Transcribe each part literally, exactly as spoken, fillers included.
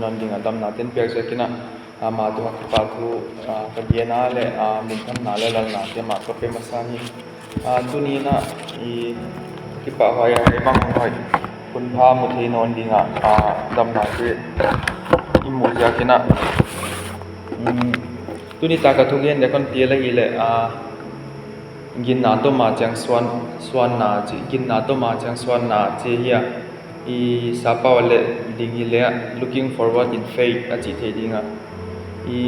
Nawn dingah damna ten piak ziakin ah, ama tungah kipahthu ka gen a le minthanna le lalna te mah ka pe masa hi. Tuni in ah i kipahhuai a, i bang hoih hunpha mu thei nawn dingah damna te i muh ziakin ah, tuni tak a thugen dek hon tel ahileh, ginna tawh ma ciang suan, suanna ci, ginna tawh ma ciang suanna ci hi a, i sapau a leh ding hileh looking forward in faith a cih thei ding a, i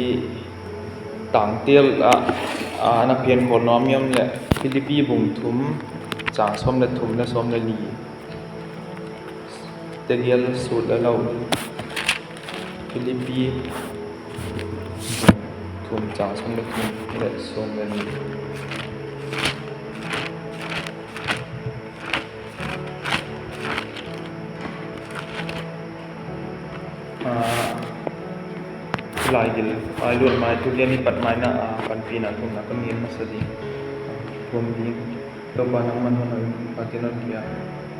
tangtel ah a na pian khawl nuam hiam leh Philippi bung thum, cang sawm le thum le sawm le li. Tegel sut le lo. Philippi bung thum, cang sawm le thum le sawm le li. Lai gil, lai luat mai, thugen i pat mai na, panpina thumna ka ngen masa ding. Thum ding. Topa nangman hon a, pate non pia.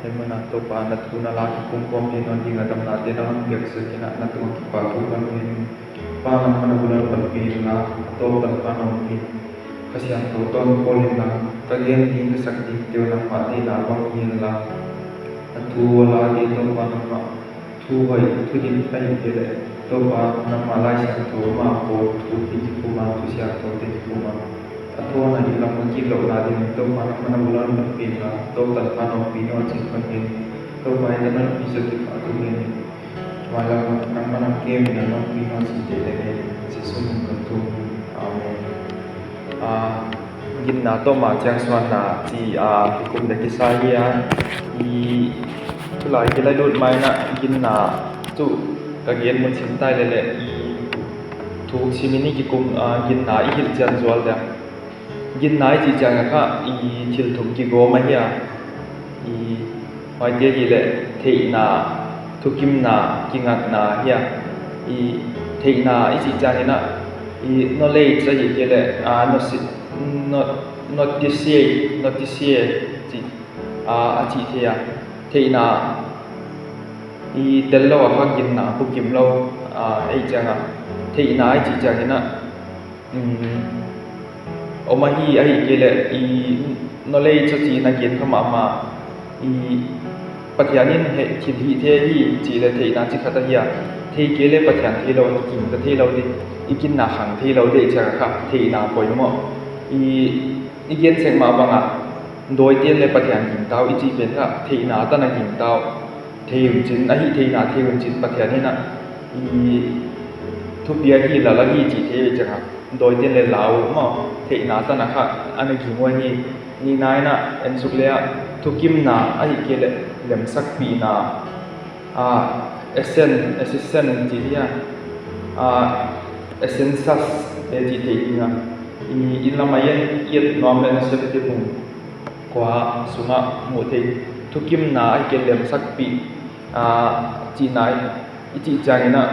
Hei mana Topa na thu na la kikum khawm thei nawn dingah damna te na hon piak ziakin ah na tungah kipahthu ka ngen. Pa nangman a bul a panpina a tawp tanpha nawmpin Kha Siangtho tawh pawl inla, ka gen ding ka sak ding teuh nangmah deihna bang hi inla, a thu a la ding Topa nangmah thu hoih thu dik ahih kei leh Topa nangmah Lai Siangtho mah pawl thu dik kikum a, thu siangtho te kikum a, a thawn a i lam a kik lohna ding Topa nangmah na bul a panpina a tawp tanpha nawmpin aw cih ka ngen. Topa i tanawh pi sa kipah thu ngen. Mailam nangmah nang kem in a nong pi nong sin teh teh ngen. Jesuh min tawh thum hi. Amen. Ginna tawh ma ciang suanna ci a kikum dek kisa hi a, i tulai kilai lut mai na ginna cu ka gen mun sim tai leleh i thuk simin i kikum, ginna i hilh cian zual dek. Ginna i cih ciangah kha i thil thum kigawm ahi a, i huaite hileh theihna, thukimna, kingakna ahi a, i theihna i cih ciangin ah i knowledge ahi kei leh notice, notice, notice cih a cih thei a, theihna i tel lo a kha ginna bukim lo. Ei ciangah theihna i cih ciangin ah om ahi, ahi kei leh i knowledge a cih na gen kha mahmah i Pathian in heh thil hih thei hi cih le theihna ci khat ahi a, thei kei le Pathian thei lo, a kiging ka thei lo dih, i ginna khang thei lo dih ciangah kha theihna poimawh. I i gen sek mah bangah dawite le Pathian gingtau i cih pen kha theihna tan a gingtau. Thei uncin, ahi theihna thei uncin Pathian in ah i thupi ahi lal ahi cih thei uh ciangah dawite le lau maw, theihna tan a kha an a ging uh ahi. Nihna in ah en suk le ah thukimna ahi kei le lemsakpihna, essence, assistance cih hi a, essences le cih thei ding a, i lam a i et nuam le Nasepte bung kua sungah muh thei thukimna ahi kei lemsakpih cihna i cih ciangin ah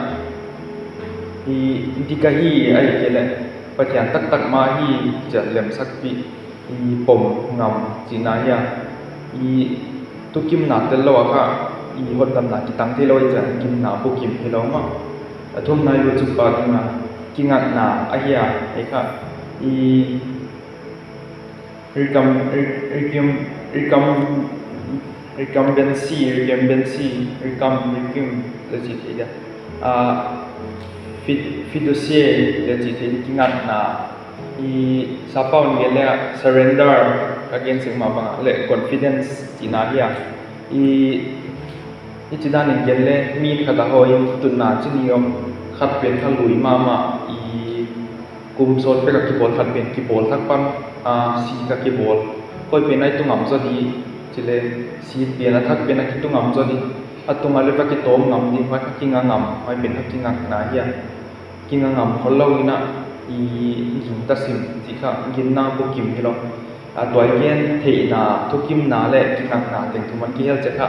i dik ahi ahi kei le Pathian taktak mah ahi ciat lemsakpih i pom ngam cihna hi a, i thukimna tel lo a kha i hotdamna kitang thei lo i cian ginna bukim hi lo mah. A thumna i lucu pa ding a kingakna ahi a, ei kha i rikam, rikam, rikam, rikam bensi, rikam bensi, rikam, rikim le cih thei dia. Fiducie le cih thei dia kingakna. I sapau in gen le surrender ka gen sek mah bangah le confidence cihna hi a. I, i ci danin gen le mi khat a hawi in tutna ci ni om khat pen kha lui mahmah i kum sawt pek a kibawl khat pen kibawl thak pan sik a kibawl. Koi pen a i tu ngam zaw dih ci le sik pen a thak pen a kitu ngam zaw dih. A tung a le va kitawm ngam dih, huai kha kinga ngam, huai pen kha kingakna hi a. Kinga ngam khol lo in ah i gingta sim cih kha ginna bukim hi lo. A tua i gen theihna, thukimna le kingakna teng thum an kihel ciah kha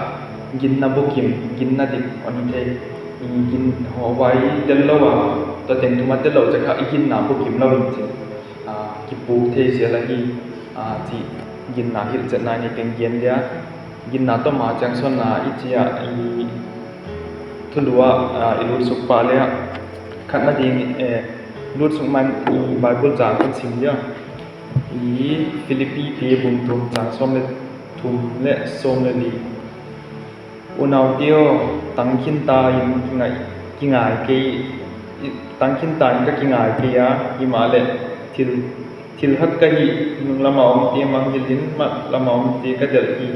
ginna bukim, ginna dik on hi thei. I gin hawhvai tel lo a, tua teng thum a tel lo ciah kha i ginna bukim lo in cin kipuk thei zel ahi. Cih ginna hilh ciatna i nei teng gen dia. Ginna tawh ma ciang suanna i ci ah i Thulu ah, ah, i lutsuk pah le ah, khatna ding, eh, lutsuk man i Bible cang kan sim dia. I Philippi te bung thum cang sawm le thum le sawm le li. Unaute aw, tang khinta in kingai, kingai kei, i, tang khinta in ka kingai kei a, himahleh thil, thil khat ka hih, nung lama omte mangngilh in, mai lama omte ka delh hi.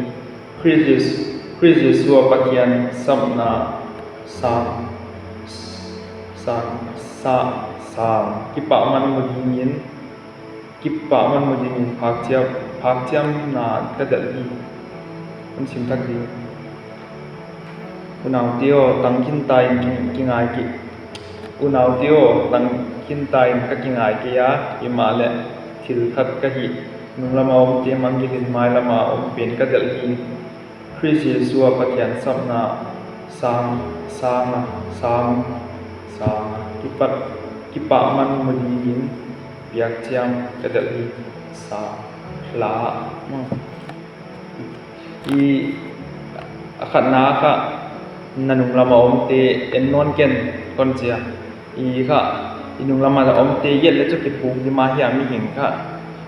Khrist Jesu, Khrist Jesu a Pathian sapna sang, sang, sang, sang kipah man mu dingin, kipah man mu dingin phakciam, phakciamna ka delh hi. Hun sim thak ding. Unaute aw, tang khinta in ki, kingai kei. Unaute aw, tang khinta in ka kingai kei a, himahleh thil khat ka hih, nung lama omte mangngilh in, mai lama om pen ka delh hi. Khrist Jesu a Pathian sapna sang, sang, sang, sang kipah, kipah man mu dingin piakciam ka delh hi. Sang, hla. I, a khatna kha, na nung lama omte en nawn ken, kon ci a. I kha, i nung lama omte gelh le cu kiphuk ding mah hi a, mihing kha.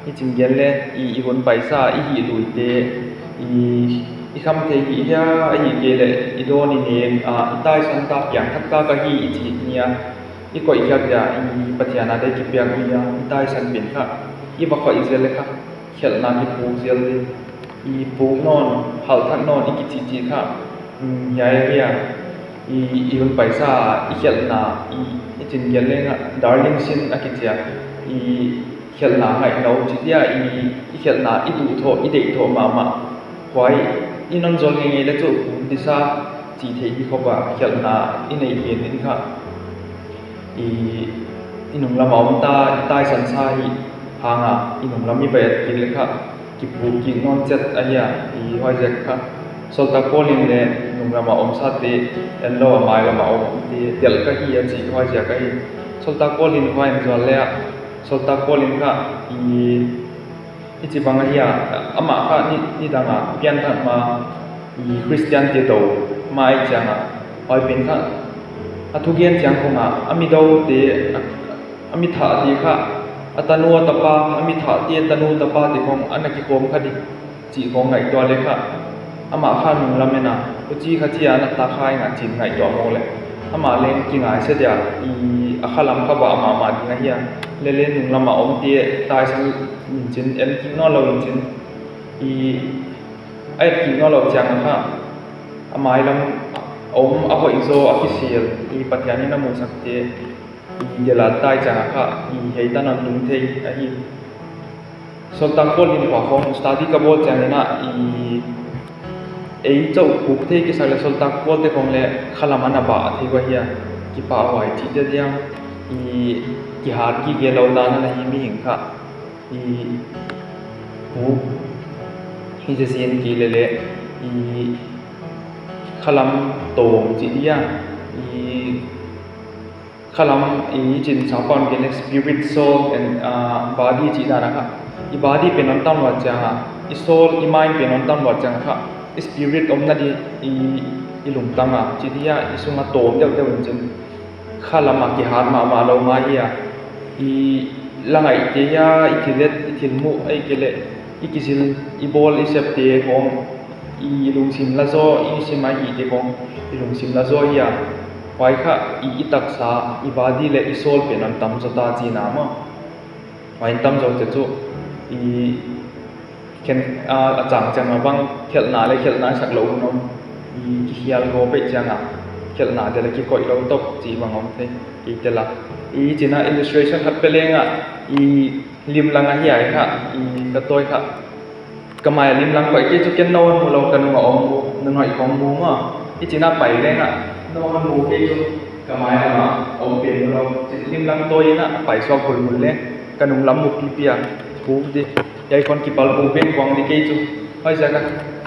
I cin gelh le, i, i hun paisa, i hih luite, i, i kham thei hi hia, ahih kei leh i dawn i nek, a, i taisan ta, piangthak ta ka hi, i cih ni a, i koihkhiat dia, i Pathian a dei kipiak ni a, i taisan pen kha, i va koih zel le kha, khialhna kiphuk zel ding, i phuk nawn, halh thak nawn, i kicihcih kha, um, hiai, hiai, i, i hun paisa, i khialhna, i, i cin gelh leng ah, darling sin a kici a, i khialhna ngaih lo, ci dia, i, i khialhna, i duh thawh, i deih thawh mahmah. Huai, i non zol ngeingei le cu, phuk disa, cih theih hi khop a, khialhna, i neih pen in kha. I, i nung lama om ta, i taisan sa hi hang a, i nung lam i va et kik le kha, kiphuk kik nawn ciat ahi a, i huaiziak kha. Sawltak Paul in le nung lama om sate en lo a, mai lama omte delh ka hi a ci huaiziak ahi. Sawltak Paul in huai in zual le ah, Sawltak Paul in kha, i, i ci bang ahi a, amah kha ni, nidang a pianthak ma, i Khristiante do ma ahih ciang a, huai pen kha, a thugen ciang khong a, a mi dote, a, a mi thahte kha, a tanu a tapa, a mi thahte, a tanu tapate khong, a na kikhawm kha ding cih khong ngaihtuah le kha, amah kha nung lam en a, huci kha ci a, na ta kha ing a cin ngaihtuah mawk le, amah leng kingaihsia dia, i, a khalam kha bah mahmah ding ahi a, le le nung lama omte taisan in cin, en kik nawn lo in cin, i, a et kik nawn lo ciang a kha, a mai lam a om a hoih zaw a kisel, i, Pathian in a muhsakte, i, delh a tai ciang a kha, i, hei tan a tung thei ahi. Sawltak Paul in khua khong study ka bawl ciangin ah, i, ei coh phuk thei kisak le Sawltak Paul te khong le khalam a na bah thei uh ahi a, kipahhuai cih te diang, i, kihat kik lo dan a na hi mihing kha, i, phuk hi zezin kei le le, i, khalam tawm cih dia, i, khalam i cin sangpau in gen le spirit, soul and, ah, body cih dan a kha. I body pen hong tam luat ciang a, i soul, i mind pen hong tam luat ciang a kha, i spirit omna di i, i lungtang a, ci di a, i sung a tawm deuhdeuh in cin. Khalam a kihat mahmah lo ngai hi a, i la ngaihte hi a, i thil et, i thil muh, ahih kei leh i kizil, i bawl, i septe khong, i lungsim la zaw, i sim a hihte khong, i lungsim la zaw hi a, huai kha i, i taksa, i body le i soul pen hong tam zaw ta cihna maw. Huai in tam zaw te cu, i khen, a, a cang ciang a bang khelhna le khelhna sak lo hun om, i kikhial go peih ciang a, khelhna te le kikoih lo tok cih bang om thei, kei te la. I cin a illustration khat pia leng a, i limlang a hiai kha, i ka tawi kha. Ka mai a limlang koih kei cu ken na hon mu lo, ka nung a om mu, na nuaih khong mu maw. I cin a pai leng a, na hon mu kei cu, ka mai lam a om pen mu lo. Cin limlang tawi in a pai suak bulbul leng, ka nung lam mu pipi a, phuk di. Hiai khon kipal phuk pen kuang di kei cu. Huaiziak a,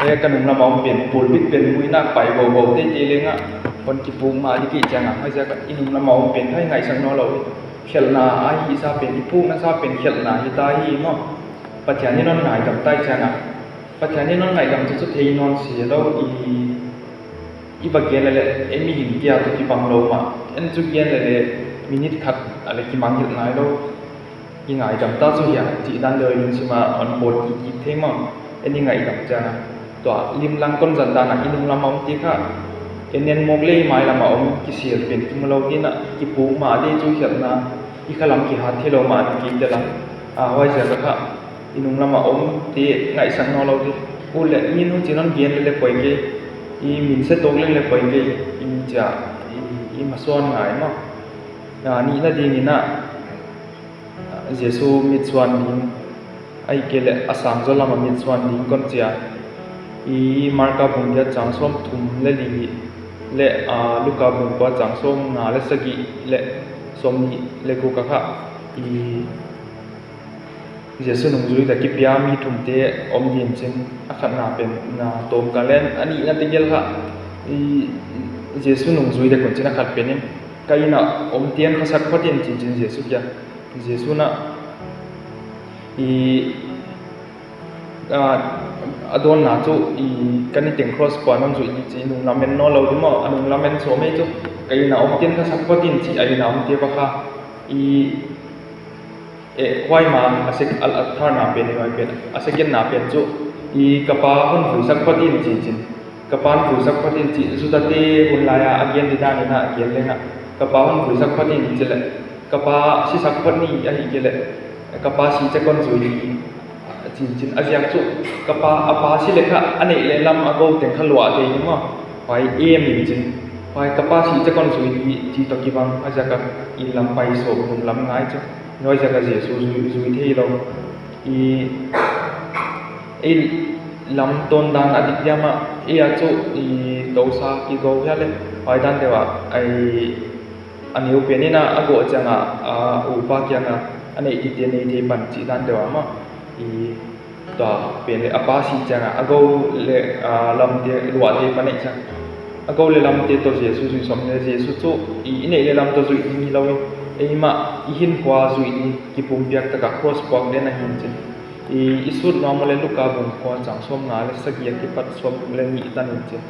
hiai ka nung lam a om pen, pulpit pen mu in a pai bobo teitei leng a, khon kiphuk mah di kei ciang a. Huaiziak a, i nung lam a om pen, hai ngaihsak nawn lo. Khelhna a hihsa pen, i phukna sa pen, khelhna hi ta hi maw. Pathian in hon ngaidam tai ciang a. Pathian in hon ngaidam cu cu thei nawn si lo i, I va gen lele, ei mihing kia tu kibang lo mah. En cu gen lele, minit khat a le kimangngilh nai lo. I ngaidam ta cu hiam cih dan deuh i lungsim ah on board kik kik thei maw? En i ngaidam ciang a, tua limlang kon zat dan ah i nunglam a om ti kha, en en mawk le i mailam a om kisial pen kimu lo ding ah kipuk mah ding cu khialhna, i khalam kihat thei lo mah ding kik te la. A, huaizia ka kha i nunglam a om ti ngaihsak nawn lo ding. U le min hu cin on gen le le poi kei, i min se tuk le le poi kei, i cia i, i masuan ngai maw? A, nihna dingin ah, Jesu mitsuan ding, ahih kei leh a sangzaw lam a mitsuan ding kon cia. I Marka bung giat cang sawm thum le li le, a, Luka bung kua cang sawm nga le sagih le sawm nih le guk a kha i Jesu nungzui ta kipia mi thumte om din cin, a khatna pen na tawm ka len, a nihna te gel kha i Jesu nungzui te kun cin a khat pen in ka inn ah om tian khasak phatin cincin Jesu kia. Jesu na i, a, a dawnna cu i kan i teng cross puan on zuih ni ci nung lamen nawn lo ding maw? A nung lamen sawm ei cu ka inn ah om tian khasak phatin ci a inn ah om tia va kha i, eh, huai ma a sek a, a tharna pen i huai pen a secondna pen cu i ka pa hon vuisak phatin cincin ka pa hon vuisak phatin ci zutate hun lai a a gen di dan in a gen leng a ka pa hon vuisak phatin ci le ka pa sisak phat ni ahih kei le ka pa si cek kon zui ni cincin a ziak cu ka pa a pa si le kha a neih le lam a go teng kha luah te ni maw? Huai em in cin huai ka pa si cek kon zui ni ci tawh kibang a ziak a inn lam pai sawm nung lam ngai cu. Nuaizia ka Jesu zui, zui thei lo. I, ei lam tawn dan a dik diam ah, ei a cu i tosa kigo hia le, pai dan deuh ah, ai, a neu pen in a, a gawh ciang ah, a, upa kiang ah, a neih tite nei thei pan cih dan deuh ah mah. I, tua pen le a pa si ciangin a go le, a, lamte luah thei pan ei ciang a go le lamte tawh Jesu zuih sawm le Jesu cu i, i neih le lam tawh zuih ding hi lo in eimah i hinkhua zuih ding kipumpiak takah cross puak den a hin cin i, i sut nuam uh le Luka bung kua cang sawm nga le sagih a kipat sawm le nih tan in cin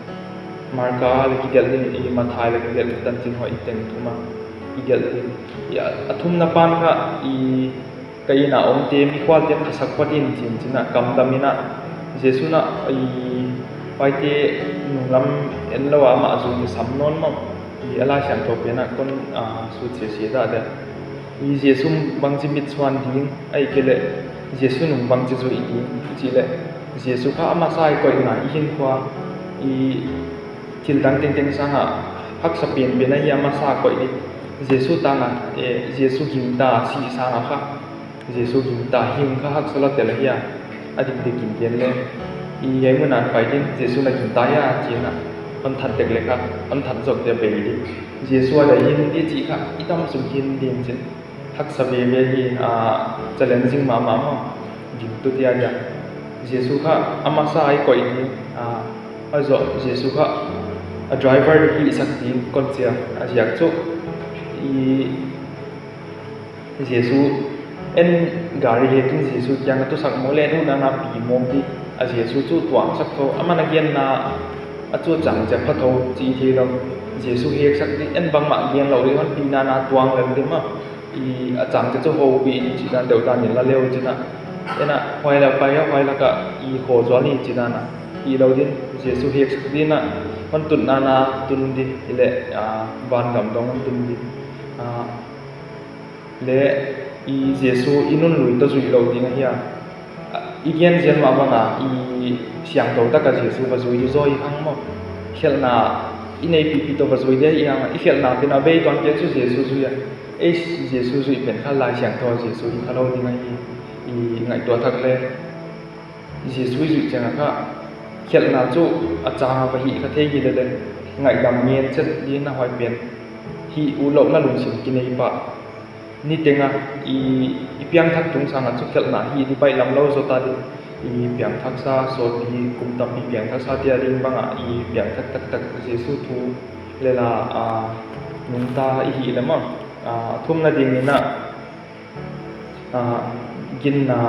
Marka le kigelh ding i Matthai le kigelh ding tan cin hawh i teng thum a i gelh ding i a, a thumna pan kha i ka inn ah omte mikhualte khasak phatin cincin ah kamdam in ah Jesu in ah i paite nunglam en lo ah amah zui kisam nawn mawh i a Lai Siangtho pen ah kon, a, sut siasia dah deuh. I Jesu bangci mitsuan ding ahih kei leh Jesu nung bangci zuih ding i cih leh Jesu kha a masa i koihna i hinkhua i thil dang tengteng sangah haksa penpen ahi a masa koih ding. Jesu tangah, eh, Jesu gingta sih sangah kha Jesu gingta hing kha haksa lo tel ahi a, a dikdik in gen le i hei munah pai ding Jesu na gingta hi a ci-in ah hon that dek le kha hon that zawk dek bei ding. Jesu a dai hin ding cih kha i tam sung hin ding cin haksa veve hi, a, challenging mahmah maw? Gingtu tia dia Jesu kha a masa i koih ding, a, a zawh Jesu kha a driver hi sak ding kon cia a ziak cu i Jesu en gari he kin Jesu kiang a tusak maw le nu nana pi mawng dih a Jesu cu tuangsak tho a man a genna a cu cang cia pha tho ci thei lo. Jesu heksak dih en bangmah gen lo dih hon pi nana tuang lel dih mah. I a cangte cu hopih in cih dan deuh dan in la leu cin ah en ah huai lak pai ah huai lakah i haw zual in cih dan ah i lo din Jesu heksak din ah hon tutna na tun dih i le, a, vangam dong hon tun dih, a, le i Jesu i nun lui tawh zuih lo ding ahi a. I gen zian mah bangah i siangtho takah Jesu va zui hi zaw i hang maw? Khelhna i neihpihpih tawh va zui dia i hang a i khelhna pen a bei tuan kei cu Jesu zui a ei Jesu zuih pen kha Lai Siangtho Jesu hi kha lo ding ahi i ngaihtuah thak le Jesu i zuih ciangah kha khelhna cu a cang a va hih kha thei hi lele ngaihdam ngen cet ding na huai pen hih uh lohna lungsim kinei pah. Niteng a i, i piangthak tung sangah cu khelhna hi dih baih lam lo zawt a dih. I piangthaksa sawtpi kum tampi piangthaksa tia ding bangah i piangthak taktak Jesu thu lela, a, nungta i hih lam a, a, thumna dingin ah, a, ginna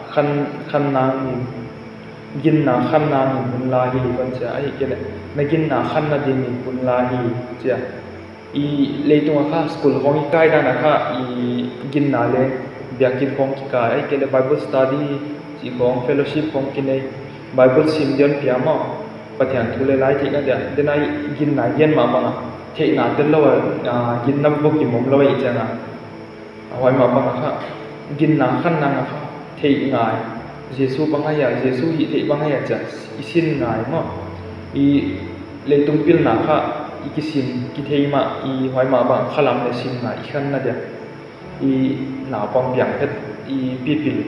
khan, khan nang in Ginna khanna in hun la hi kon cia, ahi kei leh na ginna khanna dingin hun la hi cia. I leitung a kha school khawng i kai dan a kha i ginna le biakinn khawng kikai, ahi kei leh Bible study cih khawng, fellowship khawng kinei, Bible sim dion pia maw, Pathian thu le lai theihna dia dena i ginna gen mah bangah theihna tel lo a, ginna bawk kim om lo ahi cianga, a huai mah bangah kha ginna khan nang a kha theih ngai, Jesu bang ahi a, Jesu hih theih bang ahi a cia i sin ngai maw. I leitung pilna kha i kisin kithei mah, i huai mah bang khalam le sin ngai i khanna dia i naupang piang phet i pipil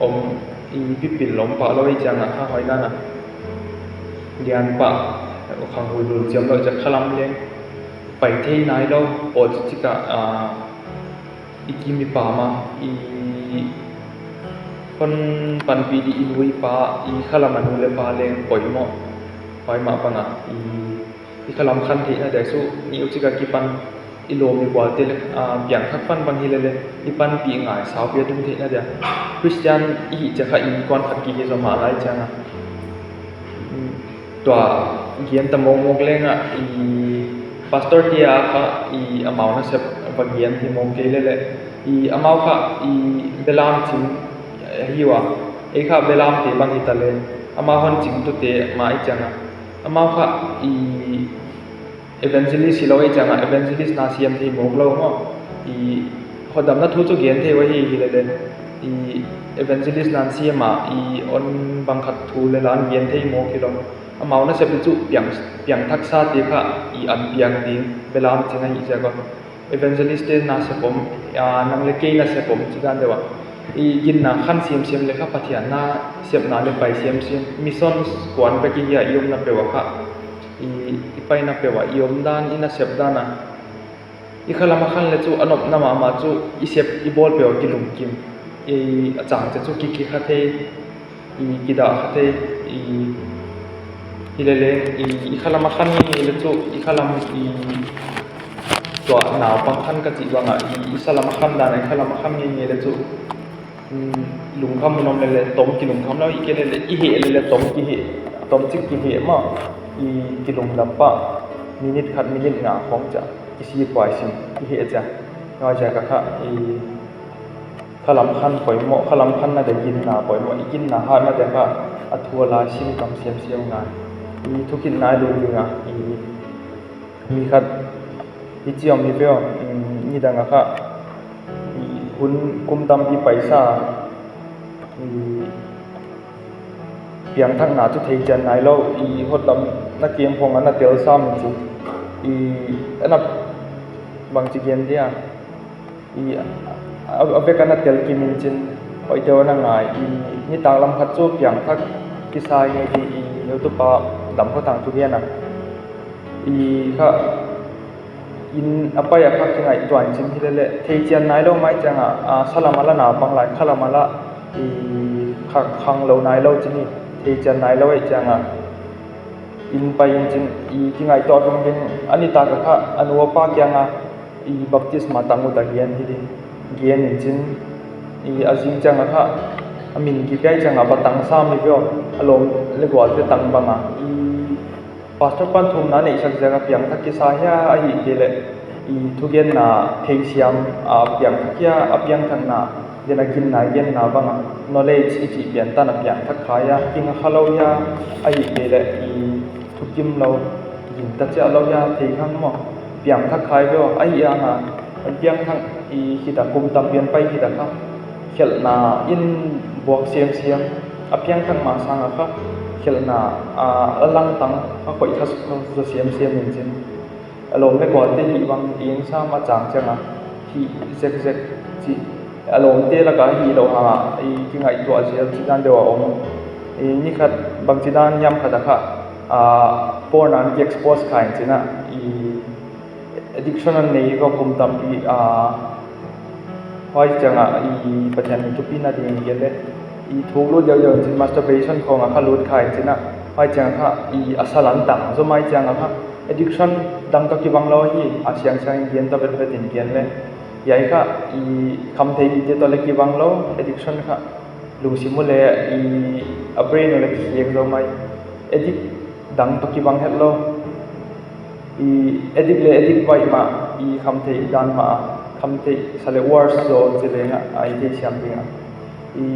om, i pipil om pah lo i cianga kha huai dana lian pah khang huilul ciam lo i cia khalam leng pai thei nai lo, aw cicika i kim i pam a, i hon panpih dih i nu i pa, i khalam a nu le pa leng poimawh. Huai mah banga i, i khalam khan theihna dia su ni ucika kipan i lawm i gualte le, a, piangthak pan bang hi lele i panpih ngai saupi a tung theihna dia Christian i hih cia kha i kuan khat kihi zaw mah lai cianga. Tua gianta mawkmawk lengah i pastor tia kha i amau nasep va gian hi mawk kei lele i amau kha i belam cing hi ua, ei kha belamte bang hi ta le amau hon cing tute mah i cianga amau kha i evangelist hi lo ei cianga evangelist na siam thei mawk lo maw. I hotdamna thu cu gen thei uh ahi hi lele i evangelist nan siam a i on bang khat thu le lan gen thei mawk hi lo. Amau nasep i cu piang, piangthaksa te kha i an piang ding belam cing ahi ciak a evangelist te nasep om, a, nang le kei nasep om ci dan deuh a i ginna khan siamsiam le kha Pathian nasepna le pai siamsiam, mission kuan vek i hia i omna peuh a kha i, i paina peuh a i om dan i nasep dan a i khalam a khan le cu a nopna mahmah cu i sep i bawl peuh a kilungkim, i a cang cia cu kikikha thei, i kidah kha thei, i hi lele i, i khalam a khan ngei le cu i khalam i tuah naupang khan ka cih bangah i, i salam a khan dan a i khalam a khan ngei ngei le cu lungkham mun om lele tom kilungkham lo i ke lele i heh lele tom kiheh, tom cik kiheh mah i kilungdam pah minute khat minute nga khawng cia kisi puai sin i heh cia. Ngai cia ka kha i khalam khan poimawh, khalam khan na de ginna poimawh, i ginna hat na de kha a thu a lai sin kam siamsiam ngai. I thukitna i lut dingah i mi khat i ciam hi peuh nidang a kha i hun kum tampi paisa i piangthakna cu thei cian nai lo, i hotdamna kem khawng a na tel sam in cin i a na bangci gen dia i a, a vek a na tel kim in cin hoih deuh a na ngai i nitak lam khat cu piangthak kisai ngai ti i heutupa dam khuatang thu gen a i kha inn a pai a kha kingaihtuah in cin hi lele thei cian nai lo mai cianga a salam a la naupang lai khalam a la i khang, khang lo nai lo cin i thei cian nai lo ei cianga inn pai in cin i kingaihtuah vingving a nitak a kha a nu a pa kianga i baptisma tang ut a gian hi ding gian in cin i a zing cianga kha a min kipia i cianga va tang sam hi peuh a lawm le gualte tang banga i pastor pan thumna neihsak ziaka piangthak kisa hia ahi kei leh i thugenna theisiam a piangthak hia a piangthakna dena ginna genna banga knowledge i cih pian tan a piangthak kha hia kinga kha lo hia ahi kei leh i thukim lo ginta ciah lo hia thei khang maw piangthak kha i beuh ahi anga an piangthak i khita kum tam pian pai khita kha khelhna in buak siamsiam a piangthak ma sanga kha khelhna a langtang a khoih kha zaw siamsiam in cin a lawm le gualte hih bang i eng sam a cang cianga hih zekzek cih a lawmte lakah hih loh hanga i kingaihtuah zial cih dan deuh a om. I nikhat bangci dan hiam khat a kha a porn an ki expose kha in cinah i addiction an nei ko kum tampi a huai ciangah i Pathian min thupi na ding in gen le i thuk lut deuhdeuh in cin masturbation khawngah kha lut kha in cinah huai ciangah kha i a sal an tang zom ai ciangah kha addiction dang tawh kibang lo hi a siangsiang in gen tawh vetvet in gen le hiai kha i kham thei hite tawh le kibang lo addiction kha Lungsim uh le i a brain uh le kikhiak zo mai. Addict dang tawh kibang het lo. I addict le addict baih mah, i khamtheih dan mah a, khamtheih sa le worse zaw ci lengah a i theihsiam dingah. I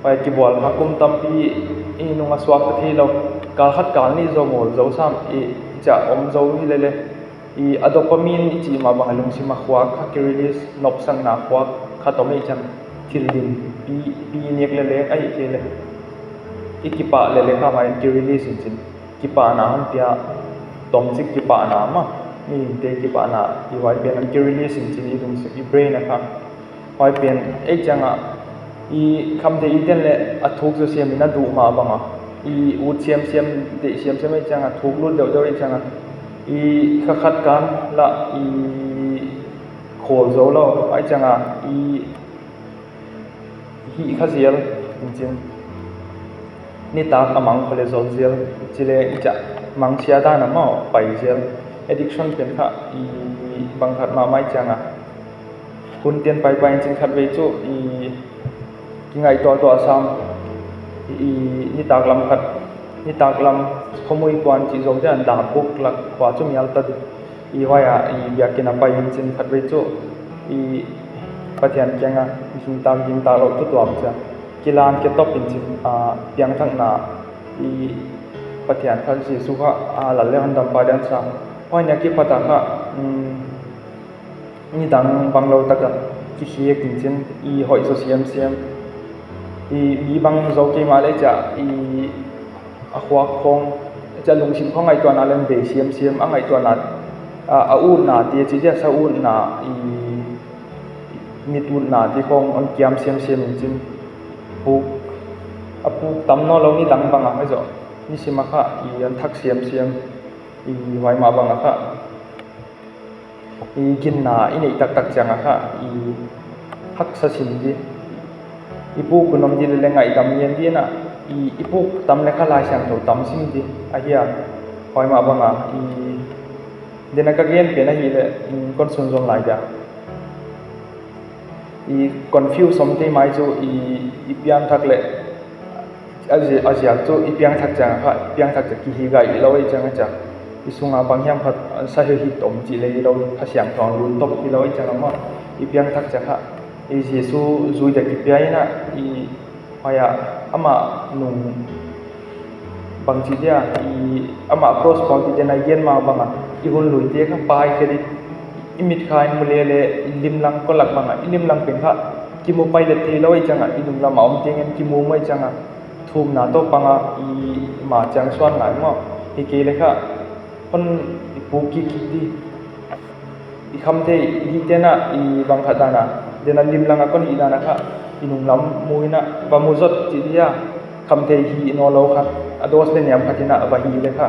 pai kibual kha kum tampi i nung a suak ka thei lo. Kal khat kal nih zaw mawl zo sam i ciah om zo hi lele. I a dopamine i cih mah bang a lungsim a khuak kha ki-release, nopsakna khuak kha tom ei ciang thil lim pi, pi nek le lek ahi kei le. I kipah le lek kha mai ki-release in cin. Kipahna hong pia, tomcik kipahna mah, mihingte kipahna i huai pen an ki-release in cin i lungsim i brain a kha. Huai pen ei ciangah i khamtheih i ten le a thuk zawsiam in a duh mah bangah i ut siamsiam, deih siamsiam ei ciangah thuk lut deuhdeuh ei ciangah i kha khat kan lah i khawl zo lo. Ai ciangah i hih kha zial in cin. Nitak a mang khole zol zial ci le i ciah mangsia dan a mau pai zial. Addiction pen kha i bang khat mahmah ei ciangah hun tian paipai in cin khat vei cu i kingaihtuahtuah sam i nitak lam khat, nitak lam khuamui kuan cih zong tian dak buk lak khua cu mial ta dih. I huai ah i biakinn a pai in cin khat vei cu i Pathian kiangah i hingtak hingtak loh tutuam cia kilan kiatop in cin, a, piangthakna i Pathian kha Jesuh kha, a, lal le hondampa dan sang. Huai nia kipat ah kha, um, nidang bang lo takah kikhiak in cin i hoih zaw siamsiam. I mi bang zo keimah le ciah i a khuak khawng ciah lungsim khawng ngaihtuahna le bei siamsiam a ngaihtuahna, a, a utna ti a ci dia sa utna i mit utna ti khawng on kiam siamsiam in cin. Puk a puk tam naw lo nidang bang a hoi zawh nisim a kha i an thak siamsiam i huai mah bang a kha. I ginna i neih taktak ciangah kha i haksa sim dih. I puk hun om dih le le ngaihdam ngian dih inah i, i puk tam le kha Lai Siangtho tam sim dih ahi a. Huai mah bangah i dena ka gen pen ahih leh kon sunzom lai dia. I confuse om thei mai cu i, i piangthak le a zi-, a ziak cu i piangthak ciangah kha, i piangthak ciang kihi gai i lo ei ciangah ciang i sungah bang hiam khat an sa hi hit om cih le i lo, Kha Siangtho ang lun top hi lo ei ciangah maw, i piangthak ciang kha i Jesuh zui dek i pia inah i huai ah amah nung bangci dia i amah cross bangci dia nai gen ma bangah i hun lui te kha pai khe dih. I mit kha in mu le le i limlang kolak bangah i limlang pen kha kimu pai let thei lo ei ciangah i lunglam a om tiangin kimu mu ei ciangah thumna tawh pangah i ma ciang suan ngai maw? Hi kei le kha hon i puk kik kik dih. I khamtheih i hih tenah i bang khat danah dena limlangah kon hih danah kha i nunglam mu inah va mu zot cih dih a, khamtheih hih naw lo khat a dose le niam khat inah va hih le kha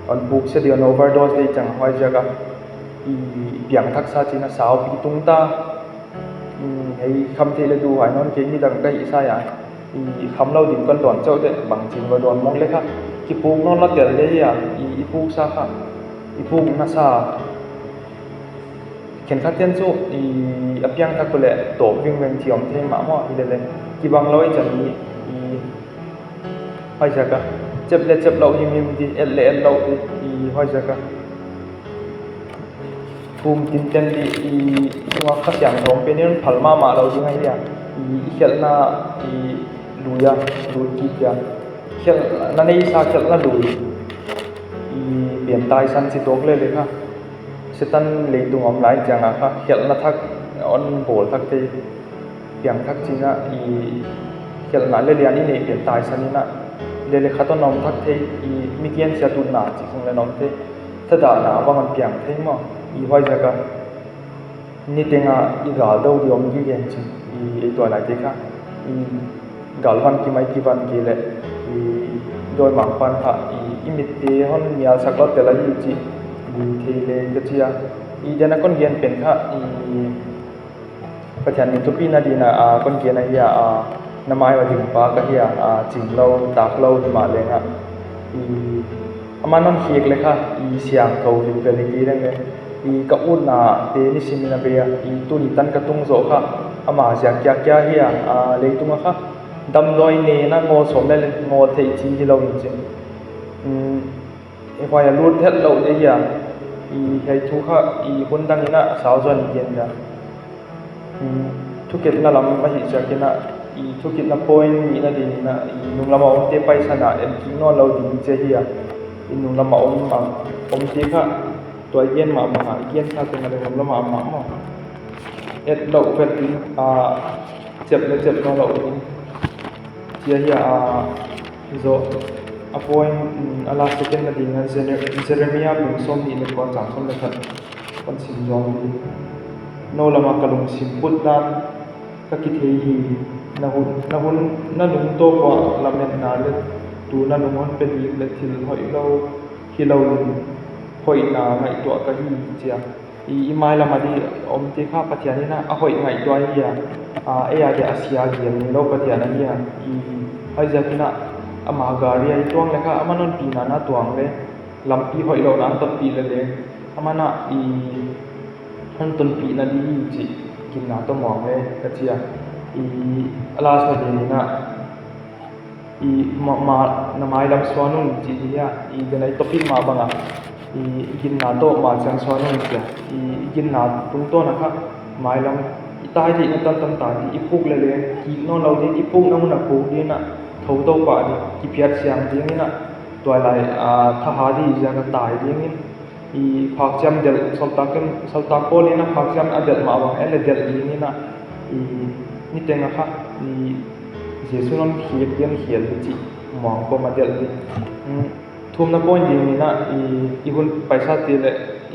on puk sia dih on overdose dih ciang huai ziakah i piangthaksa cinah saupi tungta. Hei khamtheih le duh huai nawn kei nidang ka hih sa ya. I kham lo ding kon dawn ceuh deh bangcin va dawn mawk le kha kipuk nawn la tel le hi a, i, i puksa kha i puk nasa. Khenkhat ten cu i a piangthak uh le tawp vingveng ci om thei mah maw hi le le kibang lo i cam i, i huai ziakah cep le cep lo himhim dih, et le et lo dih i huai ziakah Pum tinten dih i sungah Kha Siangtho pen in phal mahmah lo ding ahi a, i, i khialhna i lui a, lui kik a, khialhna neisa khialhna lui i pian taisan ci tawk le le kha. Satan leitung om lai ciangah kha khialhna thak on bawl thak thei. Piangthak cinah i khialhna le lian i neih pian taisan inah le le khat on om thak thei i mi kiansiat utna cih khong le na om thei. Thadahna bang on piang thei maw? I huai ziakah nitengah i gal do di om gige cin i ei tuai lai te kha i galvan kimai kivan ke le i dawimang pan kha i, i mitte hon mialsak lo tel ahi cih i thei le ka cia. I dena kon gen pen kha i Pathian min thupi na dina a kon gen ahi a, a na mai a ding pa ka hi a, a cing lo tak lo hi mah lengah i amah non khiak le kha i siangtho viu vel hi ki leng le i ka utna te nisim in a bei a, i tuni tan ka tung zawh kha ama ziak kiakia hi a, a leitung a kha Damdawi ne na ngaw sawm le ngaw thei ci hi lo in cin. I huai a lut het loh te hi a, i hei thu kha i hun dang in a sau zuan i gen hi a. Thukitna lam ahi ciak in a, i thukitna point nihna ding in a, i nunglam a omte paisan a en kik nawn lo ding ci hi a. I nunglam a om a, omte kha tua i gen mahmah a, i gen sa teng a le nunglam a om mahmah. Et loh vet in a, cep le cep nawn lo ding ci hi a, a, zaw a point, a last second na ding a Jere-, Jeremiah bung sawm nih le kua chang sawm le khat. Kan sim zawng hi. No lamah ka lungsim put dan ka kithei hi. Na hun, na hun, na nung tawh kua lametna le tu na lung hon pe ding le thil hoih lo hi lo in hoihna ngaihtuah ka hi, cia. I, i mailam a di omte kha Pathian in a hoih ngaihtuah hi a, a, ei a dia a sia gial ni lo Pathian ahi a. I, hoih ziak in a ama gari a i tuang le kha ama nonpihna na tuang le lampi hoih lo na an tawppih le le. Amah na i hon tonpih na ding hi cih ginna tawh muang ve ka ci a. I a last na ding in a i ma, ma, na mailam suan un cih hi a, i den a i topic mah bang a i ginna tawh ma ciang suan un ci a. I ginna tungtawn a kha mailam i tai theihna tantan ta ding i puk le le kik nawn lo ding i pukna hun a puk ding in a tho to pah ding kiphiat siang ding in a tuailai a thaha ding i ziak a tai ding in i phakciam delh, sawltak in, sawltak Paul in a phakciam a delh mah bang en le delh ding in a i niteng a kha i Jesu non khiat pian khial hi cih muang kawm a delh ding. Thumna point ding in a i, i hun paisa ti le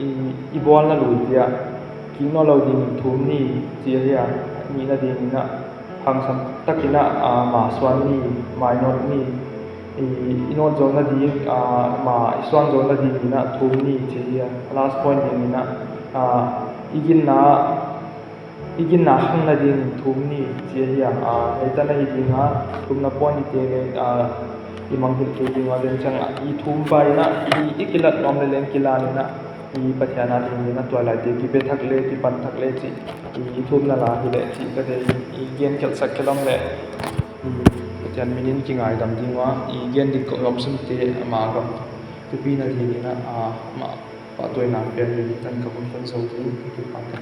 i, i bualna lui ti a kik nawn lo ding in thum ni ci a hi a, nihna ding in a hangsam takin a, a, ma suan ni, mainawt ni, i, i nawt zo nading, a, ma i suan zo nading in a thum ni ci hi a. Last point ding in a, a, i ginna, i ginna khang nading in thum ni ci hi a. A, hei tan a hi ding a, thumna point i te nge, a, i mangngilh kei ding a den ciang a, i thum pai in a, i, i kilat nuam le leng kilan in a, i Pathian a ding in a tuailaite kipe thak le, kipan thak le ci. I thumna la hi leh cih ka thei, i gen khelhsak khelh om leh i Pathian min in kingaidam ding uh a, i gen dik kong om sumte ama gam thupi na ding in a, a, amah pahtawi nang pian ding in tan ka hun kan zo ding, ka kipang ka.